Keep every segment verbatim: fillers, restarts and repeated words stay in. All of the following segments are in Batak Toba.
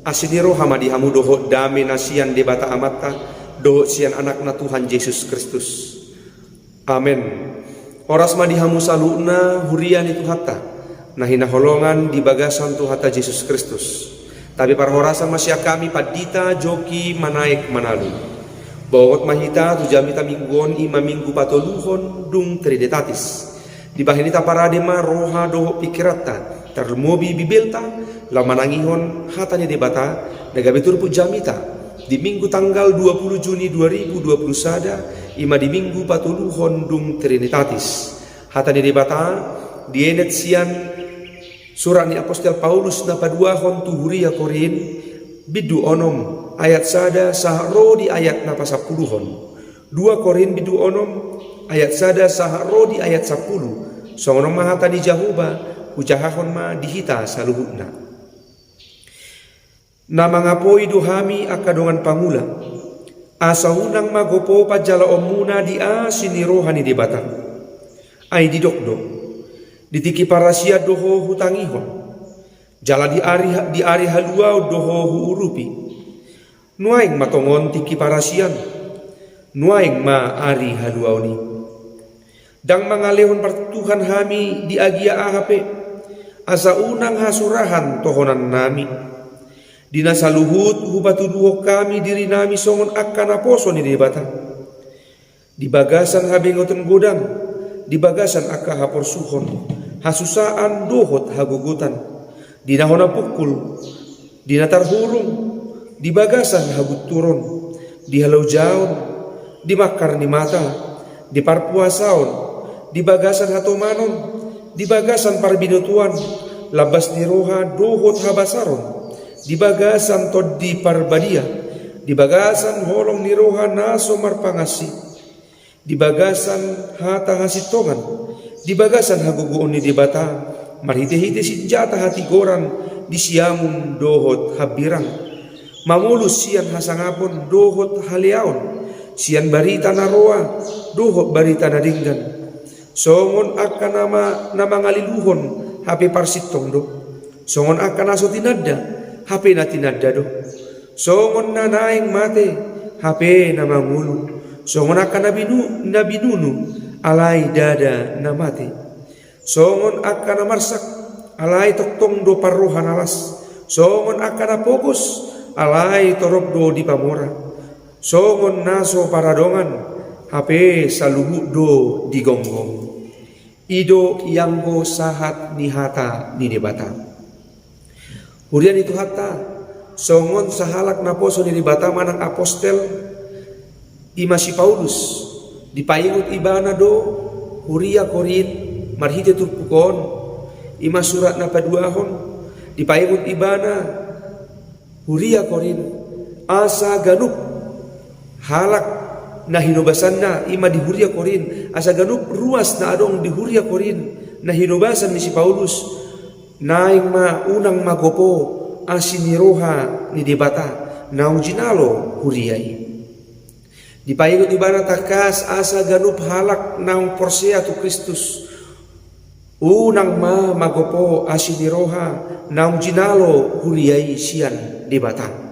Asi ni roha ma di hamu dohot dame na sian Debata Amanta dohot sian Anakna Tuhan Jesus Kristus. Amen. Horas ma di hamu saluhutna, huria ni Tuhanta na hinaholongan di bagasan Tuhanta Jesus Kristus. Tapi parhorasan ma sian hami pandita Joki Manaek Manalu. Bongot ma hita tu jamita minggu on, i ma minggu patoluhon dung Trinitatis. Dibahen i taparade ma roha dohot pingkiranta, tarlumobi Bibelta, laho manangihon hata ni Debata na gabe turpuk jamita di Minggu tanggal dua puluh Juni dua ribu dua puluh sada, i ma di minggu patoluhon dung Trinitatis. Hata ni Debata dienet sian surat ni apostel Paulus na paduahon tu huria Korint, bindu onom ayat sada sahat ro di ayat na pasampuluhon. Dua Korint bindu onom ayat sada sahat ro di ayat sampulu. Songon on ma hata ni Jahowa, hujahahon ma di hita saluhutna. Na mangapoi do hami angka dongan pangula, asa unang magopo panjalaonmuna di asi ni roha ni Debata. Ai didok do: Di tingki parasian do ho hutangihon, jala di ari, di ari haluaon do ho huurupi. Nuaeng ma tongon tingki parasian, nuaeng ma ari haluaon i. Ndang mangalehon partuktuhan hami di agia aha pe, asa unang hasurahan tohonannami. Di na saluhut hupatuduhon hami dirinami songon angka naposo ni Debata, di bagasan habengeton godang, di bagasan angka haporsuhon, hasusaan dohot hagogotan, di na hona pungkul, di na tarhurung, di bagasan hagunturon, di halojaon, di mangkar ni mata, di parpuasaon, di bagasan hatomanon, di bagasan parbinotoan, lambas ni roha dohot habasaron, di bagasan Tondi Parbadia, di bagasan holong ni roha na so marpangansi, di bagasan hata hasintongan, di bagasan hagogoon ni Debata, marhitehite sinjata hatigoran di siamun dohot hambirang, mamolus sian hasangapon dohot haleaon, sian barita na roa dohot barita na denggan. Songon angka na ma-, na mangaliluhon, hape parsintong do. Songon angka na so tinanda, hape na tinanda do. Songon na naeng mate, hape na mangolu. Songon angka na binu-, na binunu, alai ndada na mate. Songon angka na marsak, alai tongtong do parroha na las. Songon angka na pogos, alai torop do dipamora. Songon na so paradongan, hape saluhut do digonggong. I do ianggo sahat ni hata ni Debata. Huria ni Tuhanta, songon sahalak naposo ni Debata manang apostel, i ma si Paulus, dipaingot ibana do huria Korint marhite turpuk on, i ma surat na paduahon, dipaingot ibana huria Korint, asa ganup halak na hinobasanna, i ma di huria Korint, asa ganup ruas na adong di huria Korint na hinobasan ni si Paulus, naeng ma unang magopo asi ni roha ni Debata naung jinalo huria i. Dipaingot ibana tangkas asa ganup halak naung porsea tu Kristus unang ma magopo asi ni roha naung jinalo huria i sian Debata.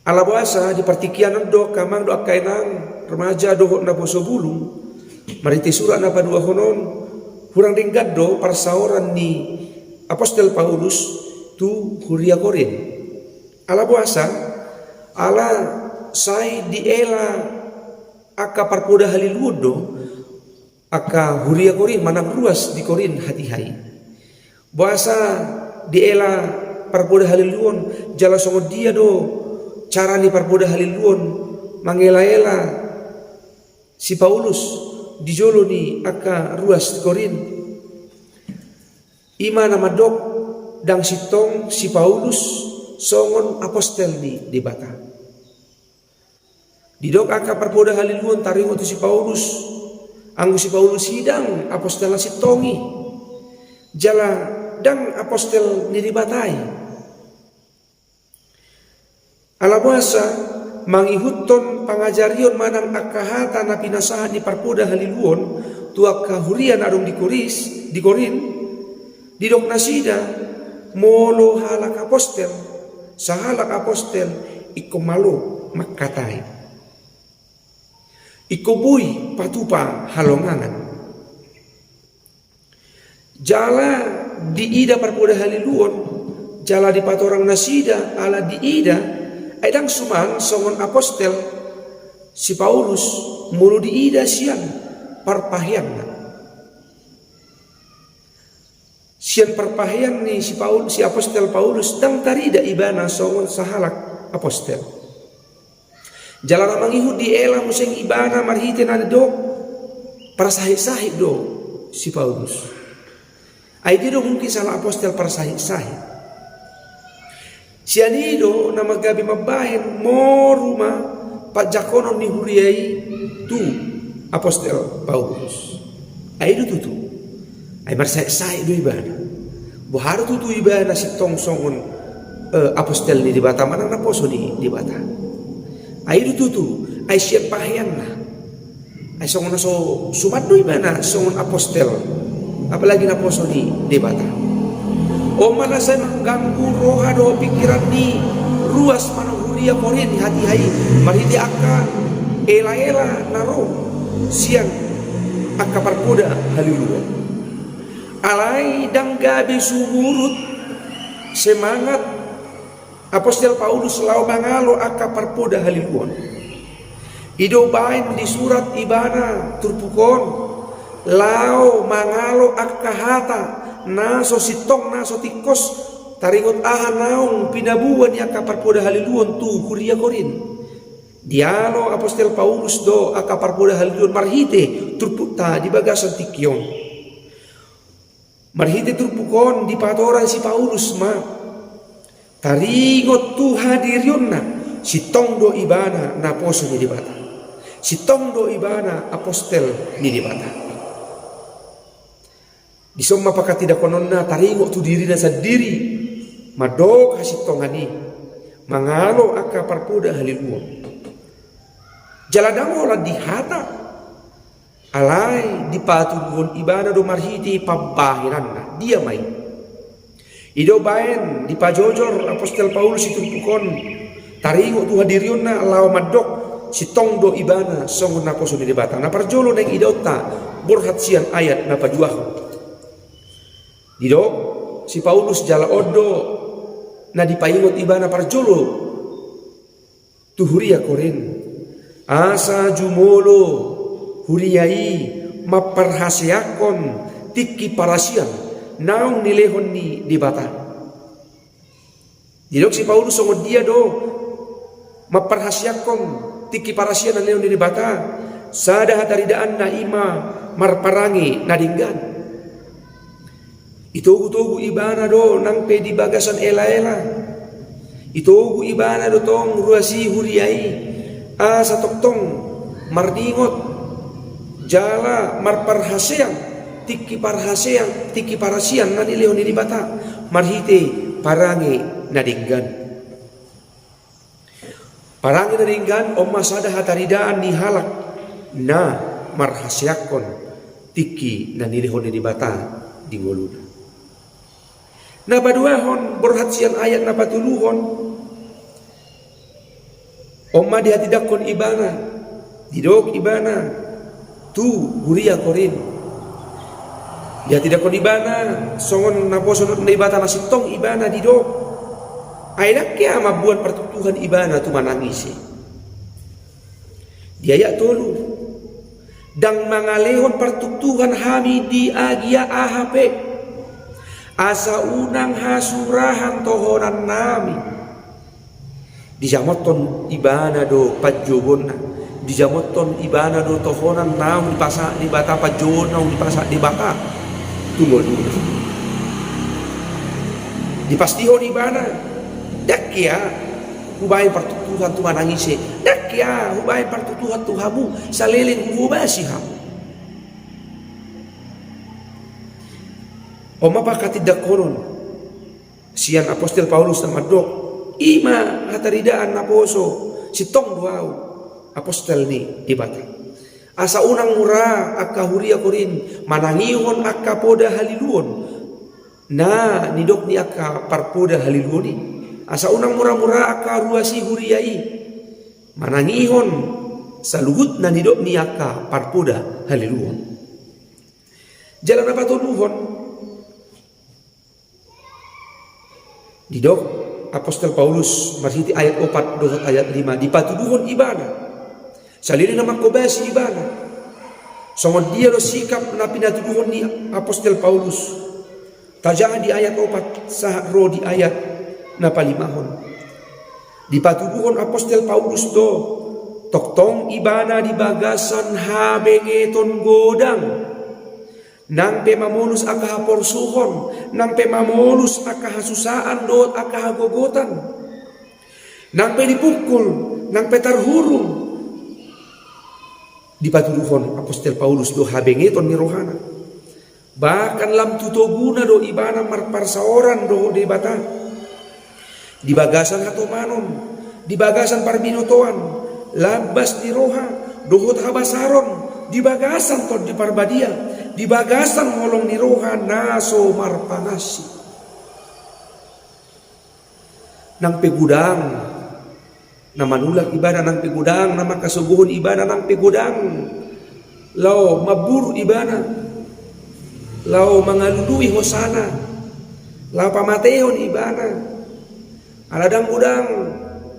Ala boasa di partingkian on do angka amang dohot angka inang, remaja dohot naposo bulung, marhite surat na paduahon on, hurang denggan do parsaoran ni apostel Paulus tu huria Korint. Ala boasa, ala sai diela angka parpoda haliluon do angka huria Korint manang ruas di Korint hatiha i. Boasa diela parpoda haliluon, jala songon dia do cara ni parpoda haliluon mangelaela si Paulus di jolo ni angka ruas di Korint? I ma na mandok, ndang sintong si Paulus songon apostel ni Debata. Didok angka parpoda haliluon taringot tu si Paulus, anggo si Paulus i ndang apostel na sintong i, jala ndang apostel ni Debata i. Ala boasa, mangihuthon pangajarion manang angka hata na pinasahat ni parpoda haliluon tu angka huria na adong di Koris, di Korint, didok nasida molo halak apostel, sahalak apostel ingkon malo mangkatai. Ingkon boi patupa halongangan. Jala diida parpoda haliluon, jala dipatorang nasida ala diida, ai ndang suman songon apostel si Paulus, molo diida sian parpaheanna. Sian parpahean ni si Paul-, si apostel Paulus, ndang tarida ibana songon sahalak apostel. Jala na mangihut diela muse ibana marhite na didok parsahit-sahit do si Paulus. Ai dia do mungkin sahalak apostel parsahit-sahit. Sian i do na manggabe mambahen moru ma panjangkonon ni huria i tu apostel Paulus. Ai do tutu. Ai marsahit-sahit do ibana. Boha do tutu ibana sintong songon, eh, apostel ni Debata manang naposo ni Debata. Ai do tutu. Ai sian paheanna. Ai songon na so suman do ibana songon apostel, apalagi naposo ni Debata. On ma na sai mangganggu roha dohot pingkiran ni ruas manang huria Korint di hatiha i marhite angka ela-ela na ro sian angka parpoda haliluon. Alai ndang gabe sumurut semangat apostel Paulus laho mangalo angka parpoda haliluon. I do baen disurat ibana turpuk on laho mangalo angka hata na so sintong na so tingkos taringot aha naung pinaboa ni angka parpoda haliluon tu huria Korint. Dialo apostel Paulus do angka parpoda haliluon marhite turpukta di bagasan tingki on. Marhite turpuk on dipatorang si Paulus ma, taringot tu hadirionna, sintong do ibana naposo ni Debata. Sintong do ibana apostel ni Debata. Dison ma panghatindanghononna taringot tu dirina sandiri mandok hasintongan i mangalo angka parpoda haliluon. Jala ndang holan di hata, alai dipatuduhon ibana do marhite pambahenanna. Dia ma i? I do baen dipajojor apostel Paulus di turpuk on taringot tu hadirionna laho mandok sintong do ibana songon naposo ni Debata. Na parjolo naeng idaonta borhat sian ayat na paduahon. Didok si Paulus jala on do na dipaingot ibana parjolo tu huria Korint. Asa jumolo huria i mamparhaseangkon tingki parasian naung nilehon ni Debata. Didok si Paulus songon dia do mamparhaseangkon tingki parasian na nilehon ni Debata, sada hataridaanna i ma marparange na denggan. Itogu-togu ibana do nang pe di bagasan ela-ela. Itogu ibana do tong ruas i huria i asa tongtong marningot jala marparhaseang tingki parhaseang, tingki parasian na nilehon ni Debata marhite parange na denggan. Parange na denggan on ma sada hataridaan ni halak na marhaseangkon tingki na nilehon ni Debata di ngoluna. Na paduahon borhat sian ayat na patoluhon, on ma dihatindangkon ibana, didok ibana tu huria Korint. Dihatindangkon ibana songon naposo ni Debata na sintong ibana didok. Ai ndang hea mamboan partuktuhan ibana tu manang ise. Di ayat tolu, ndang mangalehon partuktuhan hami di agia aha pe, asa unang hasurahan tohonannami. Dijamothon ibana do panjouonna, dijamothon ibana do tohonan naung dipasahat Debata, panjouon naung dipasahat Debata tu ngoluna. Dipastihon ibana, ndang hea hubaen partuktuhan tu manang ise, ndang hea hubaen partuktuhan tu hamu saleleng huhobasi hamu. On ma panghatindanghonon sian apostel Paulus na mandok, i ma hataridaan naposo sintong do ahu apostel ni Debata. Asa unang mura angka huria Korint manangihon angka poda haliluon na nidok ni angka parpoda haliluon i. Asa unang mura-mura angka ruas i huria i manangihon saluhut na nidok ni angka parpoda haleluhon. Jala na patoluhon, didok apostel Paulus marhite ayat opat dohot ayat lima, dipatuduhon ibana. Saleleng na manghobasi ibana. Songon dia do sikap na pinatuduhon ni apostel Paulus? Tajaha di ayat opat sahat ro di ayat na palimahon. Dipatuduhon apostel Paulus do, tongtong ibana di bagasan habengeton godang. Nang pe mamolus angka haporsuhon, nang pe mamolus angka hasusaan dohot angka hagogotan. Nang pe dipungkul, nang pe tarhurung. Dipatuduhon apostel Paulus do habengeton ni rohana. Bahkan lam tu toguna do ibana marparsaoran dohot Debata. Di bagasan hatomanon, di bagasan parbinotoan, lambas ni roha, dohot habasaron, di bagasan Tondi Parbadia, di bagasan holong ni roha na so marpangansi. Nang pe godang na manulak ibana, nang pe godang na mangkasogohon ibana, nang pe godang laho mamburu ibana, laho mangalului hosana, laho pamatehon ibana. Ala ndang godang,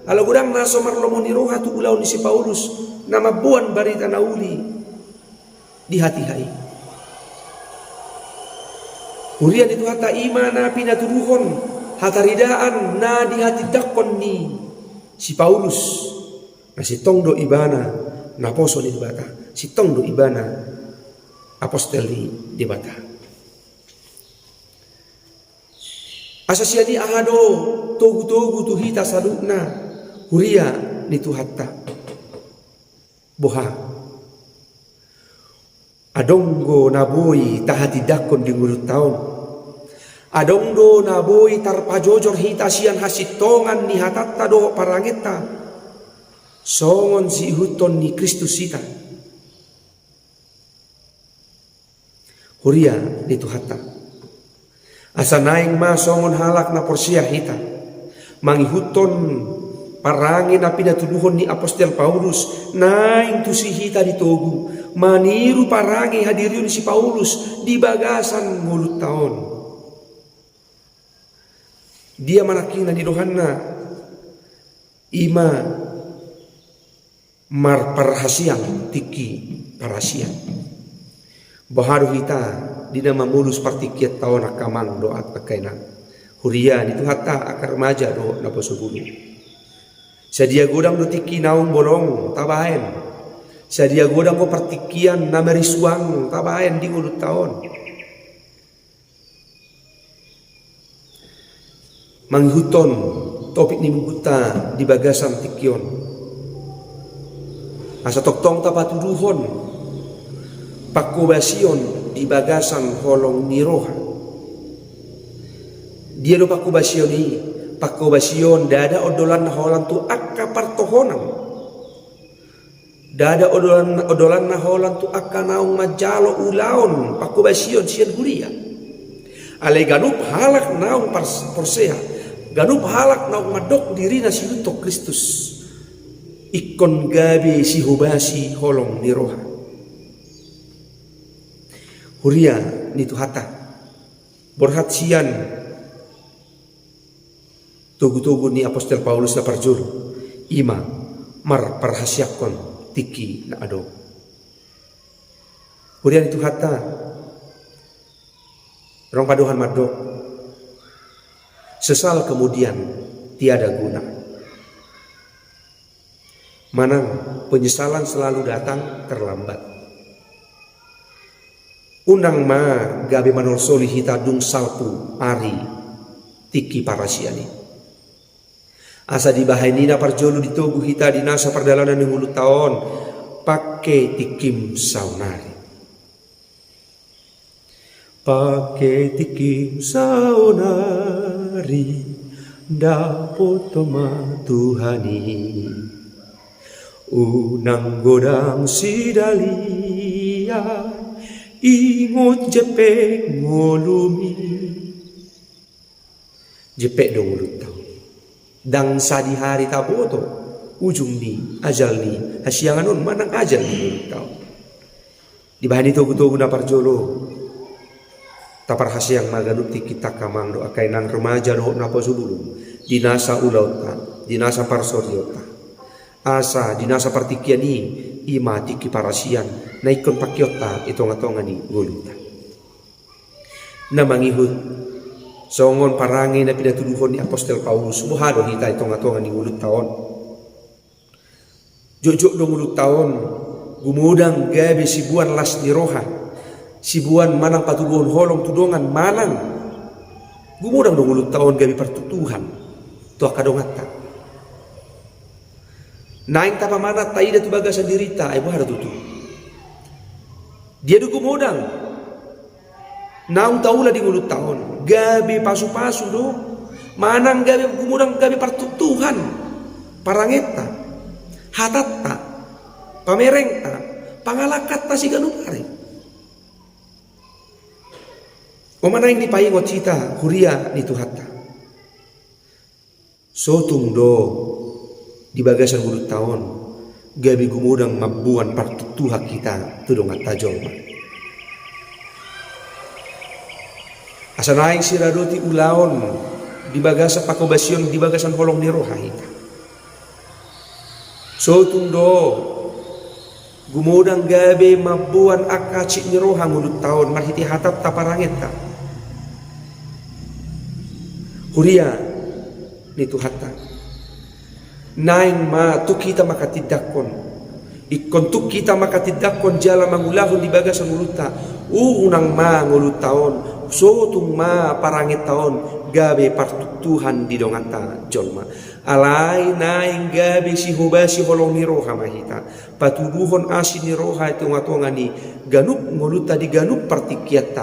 ala godang na so marlomo ni roha tu ulaon ni si Paulus na mamboan barita na uli di hatiha i. Huria ni Tuhanta, i ma na pinatuduhon hataridaan na dihatindangkon ni si Paulus, na sintong do ibana naposo ni Debata, sintong do ibana apostel ni Debata. Asa sian i aha do togu-togu tu hita saluhutna, huria ni Tuhanta? Boha? Adong do na boi tahatindangkon di ngolunta on? Adong do na boi tarpajojor hita sian hasintongan ni hatanta dohot parangenta, songon siihuthon ni Kristus hita? Huria ni Tuhanta, asa naeng ma songon halak na porsea hita, mangihuthon parange na pinatuduhon ni apostel Paulus, naeng tusi hita ditogu maniru parange hadirion ni si Paulus di bagasan ngolunta on. Dia ma nangkin na nidohanna? I ma marparhasiang tingki parasian. Boha do hita di na mamolus partingkianta on, angka amang dohot angka inang, huria ni Tuhanta, angka remaja dohot naposo bulu? Sadia godang do tingki naung bolong tabaen? Sadia godang do partingkian na marisuang tabaen di ngolunta on? Mangihuthon topik ni minggunta di bagasan tingki on, asa tongtong tapatuduhon panghobasion di bagasan holong ni roha. Dia do panghobasion i? Panghobasion ndada ondolanna holan tu angka partohonan. Ndada ondolan, ondolanna holan tu angka naung manjalo ulaon panghobasion sian huria. Alai ganup halak naung pars-, porsea, ganup halak naung mandok dirina siihuthon Kristus, ingkon gabe sihobasi holong ni roha. Huria ni Tuhanta, borhat sian togu-togu ni apostel Paulus na parjolo, i ma marparhasiangkon tingki na adong. Huria ni Tuhanta, adong pandohan mandok, sesal kemudian tiada guna. Manang penyesalan selalu datang terlambat. Unang ma gabe manolsoli hita dung salpu ari tingki parasian i. Asa dibahen i na parjolo ditogu hita di nasa pardalanan ni ngolunta on, pangke tingkim saonari. Pangke tingkim saonari, dapothon ma Tuhan i. Unang godang sidalian, ingot jempek ngolumi. Jempek do ngolunta on. Ndang sadihari taboto ujung ni ajal ni hasiangan on manang ajal ni ngolunta on. Dibahen i togu-togu na parjolo, taparhaseang ma ganup tingki on, angka amang dohot angka inang, remaja dohot naposobulung, di nasa ulaonta, di nasa parsorionta. Asa di nasa partingkian i, i ma tingki parasian na ingkon pangkeonta i tonga-tonga ni ngolunta. Na mangihut, songon parange na pinatuduhon ni apostel Paulus, boha do hita i tonga-tonga ni ngolunta on? Jotjot do ngolunta on gumodang gabe siboan las ni roha, siboan manang patuduhon holong tu dongan, manang gumodang do ngolunta on gabe partuktuhan tu angka donganta? Naeng tapamanat, taida tu bagasan dirinta, ai boha do tutu? Dia do gumodang naung taula di ngolunta on? Gabe pasu-pasu do, manang gabe gumodang gabe partuktuhan parangenta, hatanta, pamerengta, pangalangkanta siganup ari? On ma naeng dipaingot hita, huria ni Tuhanta. Sotung do di bagasan ngolunta on gabe gumodang mamboan partuktuhan hita tu donganta jolma. Asa naeng siradoti ulaon di bagasan pangkobasion, di bagasan holong ni roha hita. Sotung do gumodang gabe mamboan angka hansit ni roha ngolunta on marhite hatanta, parangenta. Huria ni Tuhanta, naeng ma tung hita manghatindanghon, ingkon tung hita manghatindanghon jala mangulahon di bagasan ngolunta, unang ma ngolunta on, sotung ma parangenta on gabe partuktuhan di donganta jolma. Alai naeng gabe sihobasi holong ni roha ma hita, patuduhon asi ni roha i tonga-tonga ni ganup ngolunta, di ganup partingkianta.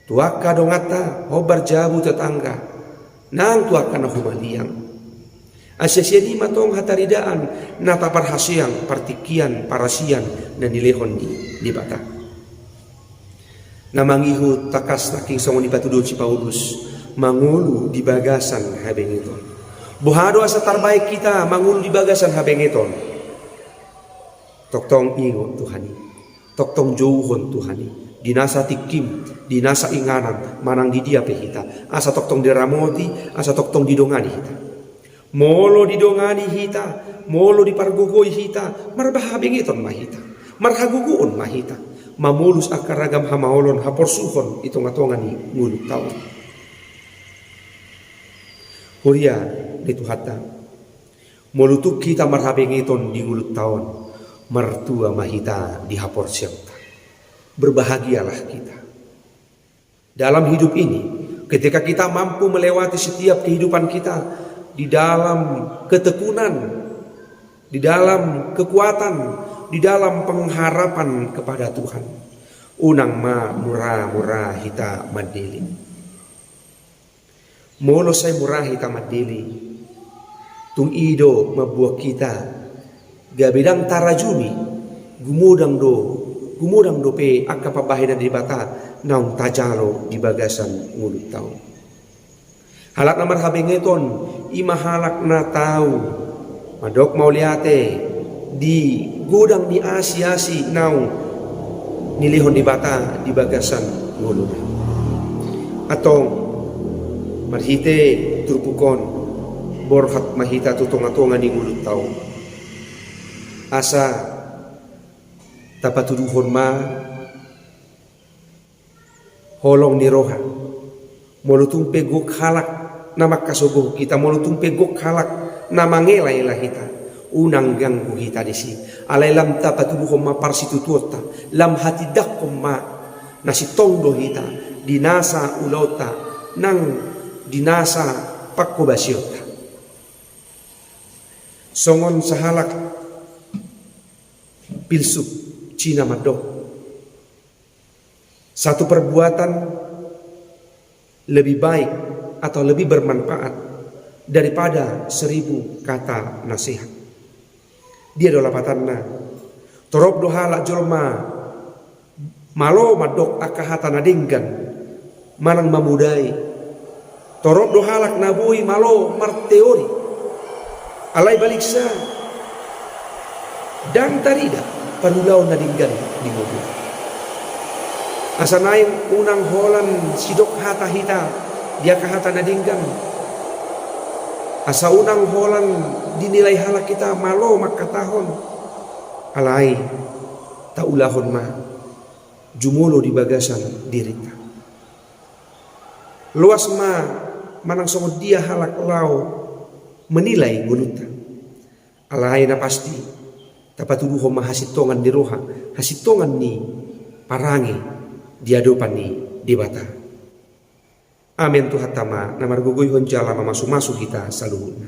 Tu angka donganta, hombar jabu, tetangga, nang tu angka na humaliang. Asa sian i ma tong hataridaan na taparhaseang partingkian parasian na nilehon ni Debata. Na mangihut, tangkas nangkin songon i patuduhon si Paulus, mangolu di bagasan habengeton. Boha do asa tarbaen hita mangolu di bagasan habengeton? Tongtong ingot Tuhan i, tongtong jouhon Tuhan i di nasa tingkim, di nasa inganan, manang di dia pe hita, asa tongtong diramoti, asa tongtong didongani hita. Molo didongani hita, molo dipargogoi hita, marhabengeton ma hita, marhagogoon ma hita mamolus angka ragam hamaolon, haporsuhon i tonga-tonga ni ngolunta on. Huria ni Tuhanta, molo tung hita marhabengeton di ngolunta on, martua ma hita di haporseaonta. Berbahagialah kita. Dalam hidup ini, ketika kita mampu melewati setiap kehidupan kita di dalam ketekunan, di dalam kekuatan, di dalam pengharapan kepada Tuhan, unang ma mura-mura hita mandele. Molo sai mura hita mandele, tung i do mamboan hita gabe ndang tarajumi, gumodang do, gumodang dope angka pambahenan ni Debata naung tajalo di bagasan ngolunta on. Halak na marhabengeton, i ma halak na tau mandok mauliate di godang ni asi-asi naung nilehon Debata di bagasan ngoluna. Antong, marhite turpuk on, borhat ma hita tu tonga-tonga ni ngolunta on. Asa tapatuduhon ma holong ni roha. Molo tung pe gok halak na mangkasogohon hita, molo tung pe gok halak na mangela-ela hita, unang ganggu hita disi. Alai lam tapatuduhon ma parsitutuonta, lam hatindanghon ma na sintong do hita di nasa ulaonta nang di nasa pangkobasionta. Songon sahalak filsuf Cina mandok, satu perbuatan lebih baik atau lebih bermanfaat daripada seribu kata nasihat. Dia do lapatanna? Torop do halak jolma malo mandok angka hata na denggan manang mamodai. Torop do halak na boi malo marteori Alai baliksa, ndang tarida parulaon na denggan di ngolunta. Asa naeng unang holan sidok hata hita di angka hata na denggan. Asa unang holan dinilai halak hita malo mangkatahon. Alai taulahon ma jumolo di bagasan dirinta. Loas ma manang songon dia halak laho menilai ngolunta. Alai na pasti, tapatuduhon ma hasintongan ni roha, hasintongan ni parange di adopan ni Debata. Amen. Tuhanta ma na margogoihon jala mamasumasu hita saluhutna.